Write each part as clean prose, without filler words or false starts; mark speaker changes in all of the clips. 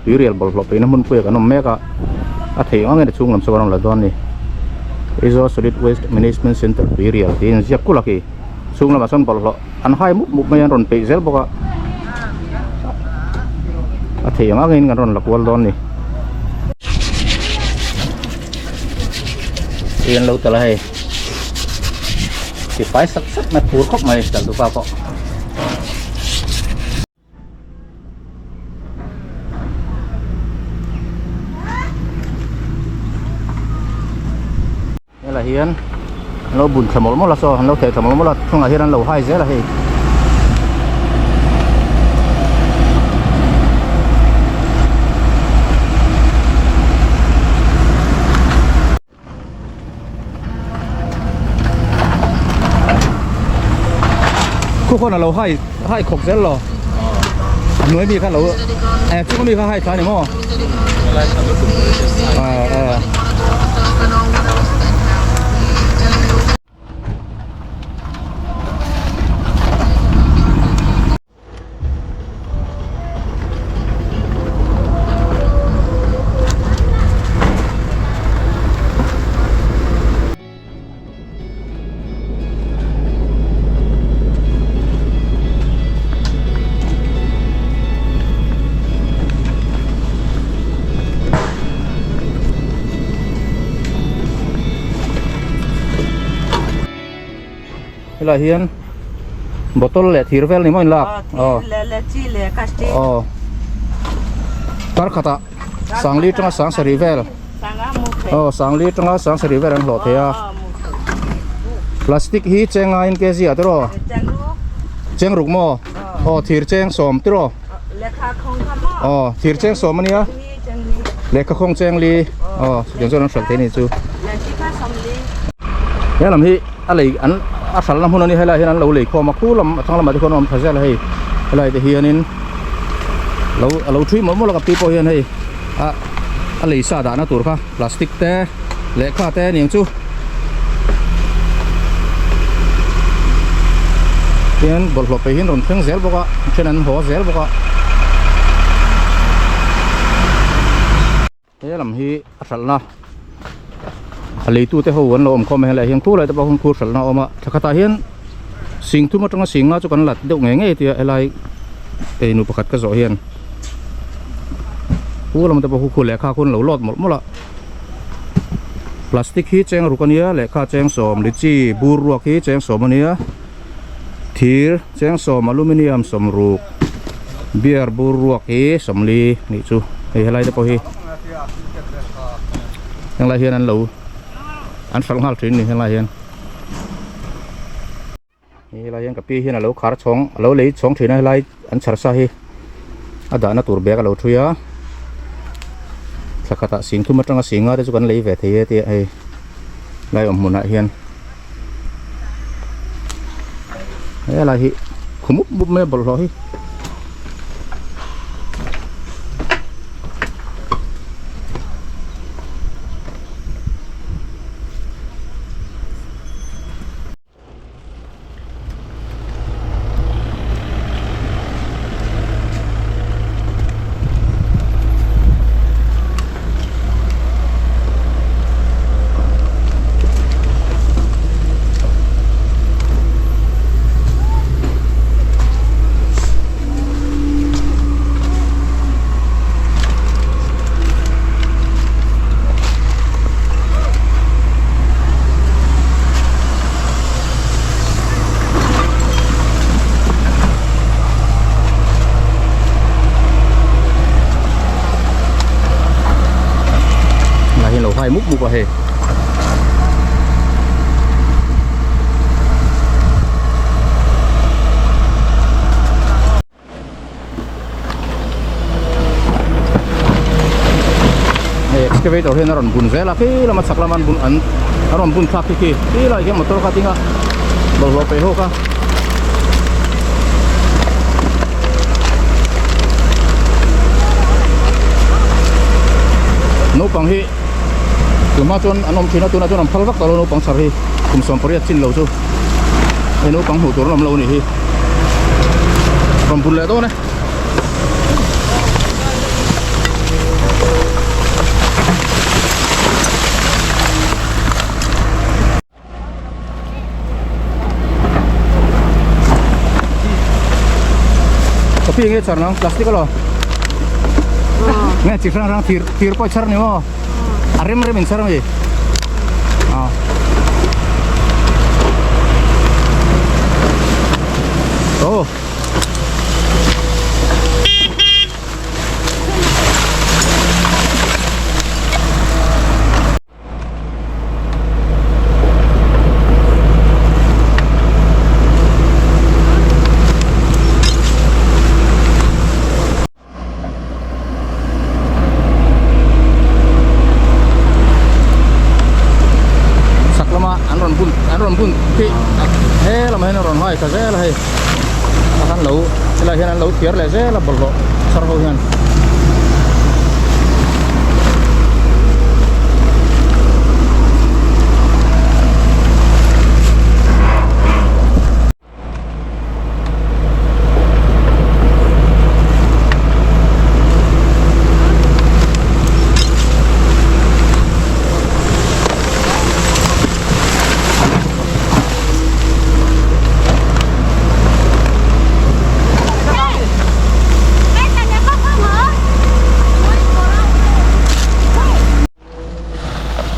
Speaker 1: Tuirial bawlhhlawh peihna hmun pui ah kan awm mek a a theih ang angin a chhung lam chu kan rawn la dawn a ni Aizawl Solid Waste Management Centre Tuirial tiin ziak kulh a khi chhung lamah sawn bawlhhlawh an hai mup mup mai a an rawn peih zel bawk a a theih ang angin kan rawn la kual dawn a ni. Tui an lo tel a hei tifai sat sat mai phur khawp mai tel dupa pawh. Helai hian an lo bun thla mawlh mawlh a saw an lo theh thla mawlh mawlh a chungah hian an lo hai zel a hei. Khu khawn a lo hai hai khawp zel lo a hnuai mi kha lo eh chung ami kha hai thla a ni maw eh eh. Helai hian bottle leh thir vel ni maw in lak aw aw kar khatah sangli atanga sang sarih vel aw sangli atanga sang sarih vel an hlawh thei a plastic hi cheng aiin kg ah tiraw cheng ruk maw aw thir cheng sawm tiraw aw thir cheng sawm ania lehkha khawng cheng li aw chutiang chuan an hralh thei a ni chu he lam hi a lei an a hralhna hmun a ni helaiah hian an lo lei khawm a khu lam a thlang lamah te khuan a awm tha zel a hei helai te hianin lo a lo thui mawlh mawlh a ka pi pawh hian hei a a lei sa dahna tur kha plastic te lehkha te aniang chu hian bawlhhlawh pei hian rawn thleng zel bawk a a then an haw zel bawk a. He lam hi a hralhna a leitu te ho an lo awm khawm a helaiah hian khu lai te pawh khu hralhna a awm a thla khatah hian sing thum atanga sing nga chu kan lat deuh ngei ngei tia helai ei nu pakhat ka zawh hian khu lam te pawh khu lehkha khu an lo lawt mawlh mawlh a plastic hi cheng ruk ania lehkha cheng sawm lichi bur ruak hi cheng sawm ania thir cheng sawm aluminium sawm ruk beer bur ruak hi sawmli nih chu hei helai te pawh hi henglai hian an lo an hralh nghal thin a ni henglai hian hei helai hian ka pi hian a lo khar chhawng a lo lei chhawng thin a helai an chhar sa hi a dahna tur bag a lo thui a thla khatah sing thum atanga sing nga te chu kan lei ve thei e tia hei lai awm hmunah hian. Helai hi khu mup mup mai a bawlhhlawh hi. Là hian lo hai mup mup a hei. Hei excavator hian a rawn bun zel a khi lama chhak lama an bun an a rawn bun thlak khi khi khi lai khian motor kha a ding a bawlhhlawh peih ho kha. Naupang hi tunhma chuan an awm thin a tunah chuan an phal vak tawh lo naupang chhar hi kum sawm pariat chin lo chu hei naupang hmuh tur an awm lo a nih hi rawn bun leh dawn e. Coffee nge char nang plastic alo nge chi hrang hrang thir thir pawh char ni maw a rem rem in char ami ah oh Chhak lama an rawn bun an rawn bun khi he lamah hian a rawn nghai ta zel a hei a khan lo helaiah hian an lo thiar leh zel a bawlhhlawh chhar ho hian.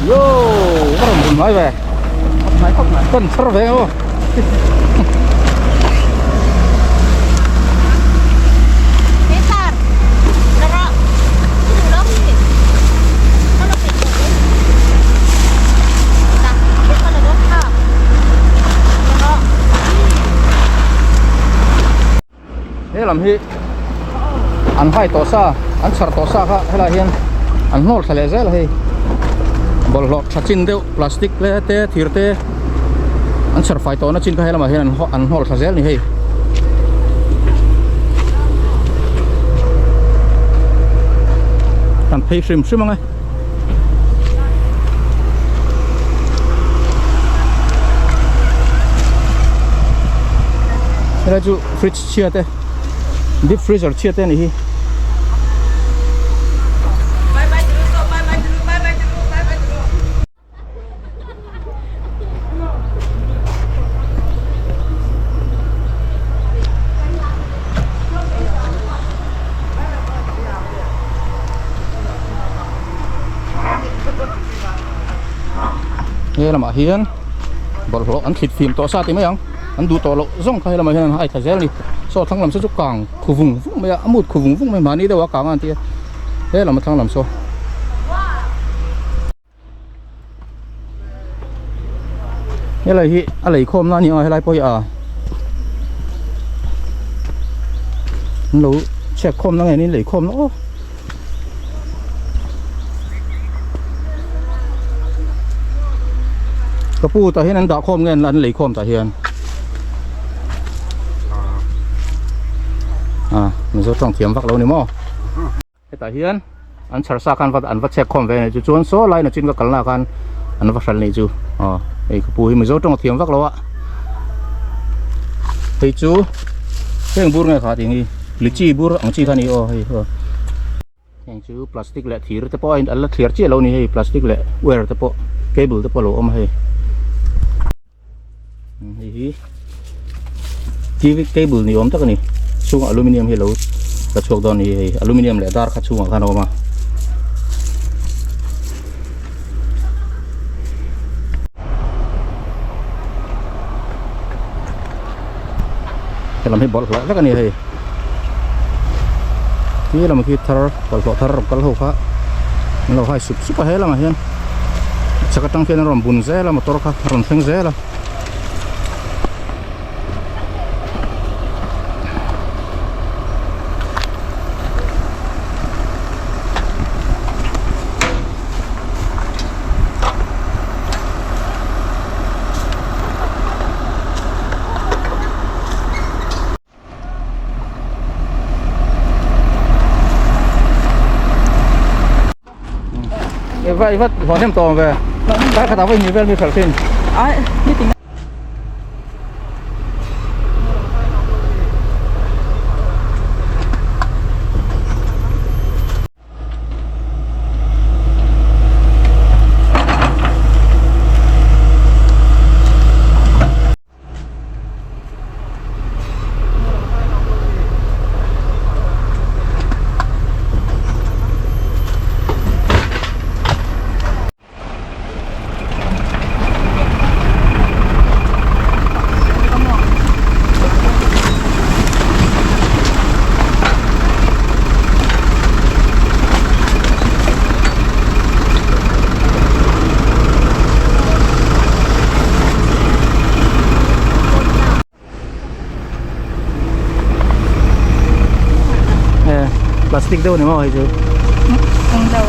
Speaker 1: Yo, có đồng buồn nói về. Tuần sơ về không? He lam hi an hai tawh sa an chhar tawh sa kha helaiah hian an hnawl thla leh zel a hei bawlhhlawh tha chin deuh plastic le te thir te an chhar fai tawhna chin kha he lamah hian an hnawl thla zel a ni hei. Kan phei hrim hrim ang e. Helai chu fridge chhia te deep freezer chhia te a nih hi. He lamah hian bawlhhlawh an thlit fim tawh sa ti mai ang an duh tawh loh zawng kha he lamah hian an hai thla zel a ni saw thlang lam saw chu kang khu vung vung mai a a mut khu vung vung mai mahni deuh a kang a an ti a he lam a thlang lam saw. Helai hi a lei khawm na a ni ang a helai pawh hi a an lo chhiat khawm na nge niin lei khawm na aw ka pu tah hian an dah khawm nge an lei khawm tah hian a mizo tawng thiam vak lo ni maw. Hetah hian an chhar sa khan an va chhek khawm ve a ni chu chuan saw lai nachin ka kalna khan an va hral nih chu aw hei ka pu hi mizo tawng a thiam vak lo a hei chu heng bur nge kha tih hi lichi bur ang chi kha a ni aw hei aw heng chu plastic leh thir te pawh a in an la thliar chiah lo a ni hei plastic leh wire te pawh cable te pawh a lo awm a hei. Hei hi tv cable ni awm tak a ni chhungah aluminium hi a lo la chhuak dawn a ni hei aluminium leh dar kha chhungah khan a awm a. Helam hi bawlhhlawh vek a ni hei khi lam khi thar bawlhhlawh thar rawn kal ho kha an lo hai sup sup a he lamah hian chhak atang khian an rawn bun zel a motor kha a rawn thleng zel a. Vai vat hlawh hnem tawng ve kar khatah vawi hnih vel mi hralh thin Plastic deuh a ni maw hei chu.
Speaker 2: Englo.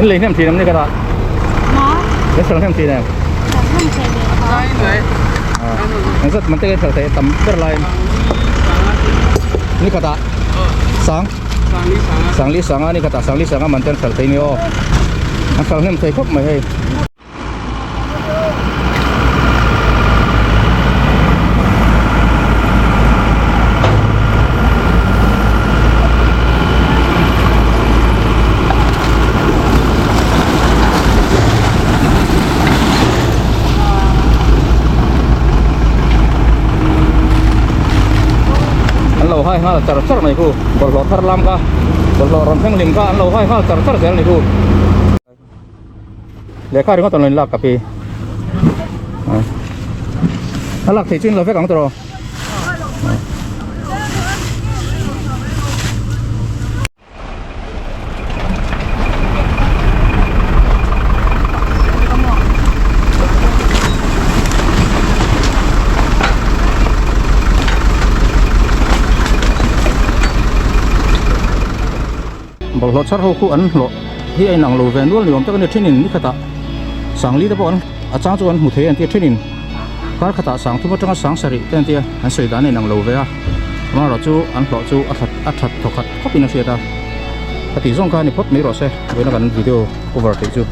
Speaker 1: In lei hnem thin em ni ka dah? In hralh hnem thin em? Engzat man te ka hralh theih tam ber lai ni khatah sang sangli sanga ni khatah sangli sanga man te an hralh thei ni aw an hralh hnem thei khawp mai hei. An lo hai nghal char char mai khu bawlhhlawh thar lam kha bawlhhlawh rawn thleng hlim kha an lo hai nghal char char zel ni khu. Lehkha ringawt an lo inlak ka pi. A lak thei chu in lo vek ang tawh. Bawlhhlawh chhar ho khu an hlawh hi a inang lo ve nual ni awm tak a ni thenin ni khatah sangli te pawh an a chang chu an hmu thei an tia thenin kar khatah sang thum atanga sang sarih te an tia an sawi dan a inang lo ve a amaherawh chu an hlawh chu a that a that thaw khat khawp in a hriat a ka tih zawng kha a ni phawt mai rawh se vawiin a kan video cover theih chu.